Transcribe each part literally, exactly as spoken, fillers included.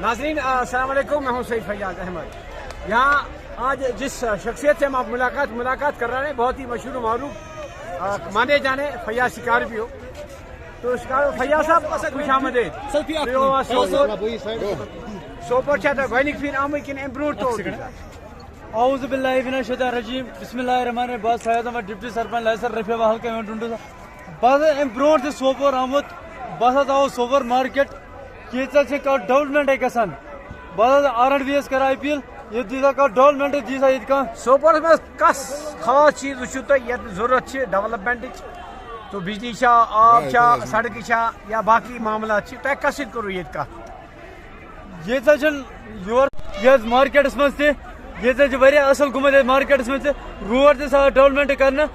ناظرین، السلام علیکم، میں ہوں سید فیاض احمد۔ یہاں آج جس شخصیت سے ہم آپ ملاقات ملاقات کر رہے ہیں، بہت ہی مشہور و معروف، آ، مانے جانے فیاض شکارپیو۔ تو شکار فیاض صاحب، خوش آمدید۔ سوپور چھا تہ گۄڈنِک پھِرِ آمٕتۍ کِنہٕ امہِ برونٛٹھ تہِ اوسوٕ؟ اعوذ باللہ من الشیطان الرجیم، بسم اللہ الرحمن الرحیم۔ بہٕ حظ فیاض احمد، ڈپٹی سرپنچ لائسر رفیع بحل کمن ٹنڈو۔ بہٕ حظ امہِ برونٛٹھ تہِ سوپور آمُت، بہٕ حظ آوُس سوپور مارکیٹ، ییٚتہِ حظ چھِ کانٛہہ ڈیولپمنٹے گژھان۔ بہٕ حظ آر اینڈ بی یس کران اپیل، ییٚتہِ دیٖزا کانٛہہ ڈیولپمنٹ دیٖزا ییٚتہِ کانٛہہ۔ سوپورس منٛز کس خاص چیٖز وٕچھِو تۄہہِ یتھ ضروٗرت چھِ ڈیولپمنٹٕچ؟ تو بجلی چھا، آب چھا، سڑکہٕ چھا یا باقی معاملات چھِ، تۄہہِ کس سۭتۍ کوٚروٕ ییٚتہِ کتھ؟ ییٚتہِ حظ چھُنہٕ یور، یہِ حظ مارکیٹس منٛز تہِ، ییٚتہِ حظ چھِ واریاہ اصل گوٚمُت ییٚتہِ مارکیٹس منٛز تہِ، روڈ تہِ سا ڈیولپمنٹ کرنہٕ۔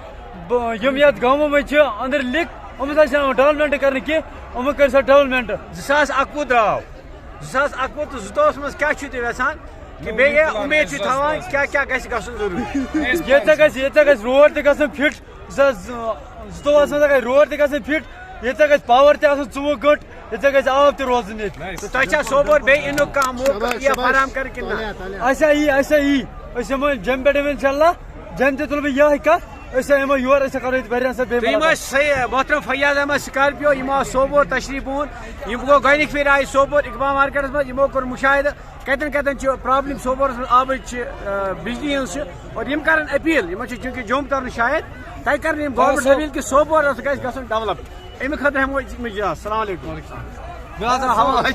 ب-، یِم یتھ گامو منٛز چھِ أنٛدرۍ لِکھ، یِمن حظ چھِ یِوان ڈیولپمنٹ کرنہٕ کینٛہہ، یِمن کٔرۍ سا ڈیولپمنٹ۔ زٕ ساس اَکوُہ درٛاو، زٕ ساس اَکوُہ تہٕ زٕتووُہس منٛز کیٛاہ چھِو تُہۍ یژھان کہِ بیٚیہِ یہِ اُمید چھِ تھاوان کیٛاہ کیٛاہ گژھِ گژھُن ضروٗری؟ ییٚتہِ گژھِ، ییٚتہِ گژھِ روڈ تہِ گژھُن فِٹ، زٕ ساس زٕتووُہس منٛز گژھِ روڈ تہِ گژھُن فِٹ، ییٚتہِ گژھِ پاور تہِ آسُن ژوٚوُہ گٲنٛٹہٕ، ییٚتہِ گژھِ آب تہِ روزُن ییٚتہِ۔ تہٕ تۄہہِ چھا سوپور بیٚیہِ یِنُک کانٛہہ موقعہٕ یہِ فراہم کرِ کِنہٕ نہ؟ اَسہِ ہا یی، اَسہِ ہا یی، أسۍ یِمو جیٚمہِ پٮ۪ٹھ اِنشاء اللہ، جیٚمہِ تہِ تُلہٕ بہٕ یِہوٚے کَتھ، أسۍ ہا یِمو یور، أسۍ ہا کَرو ییٚتہِ واریاہَن سۭتۍ بیٚیہِ تُہۍ یِم مُلاقات۔ ٲسۍ صحیح، محترم فیاض احمد سکارپیو، یِم آو سوپور تشریٖف بہون، یِم گوٚو گۄڈٕنِکۍ پھِرِ آیہِ سوپور اقبال مارکیٹَس منٛز، یِمو کوٚر مُشاہدٕ کَتٮ۪ن کَتٮ۪ن چھِ پرابلم سوپورَس منٛز آبٕچ چھِ، آ، بجلی ہٕنٛز چھِ، اور یِم کَرَن اپیل، یِمَن چھِ چوٗنٛکہِ جوٚم تَرُن شاید، تَتہِ کَرَن یِم گورمنٹَس اپیل کہِ سوپورَس گژھِ گژھُن ڈیولپ۔ اَمہِ خٲطرٕ ہٮ۪مو أسۍ اِجازت۔ السلام علیکم۔ مےٚ حظ آو حوالہٕ۔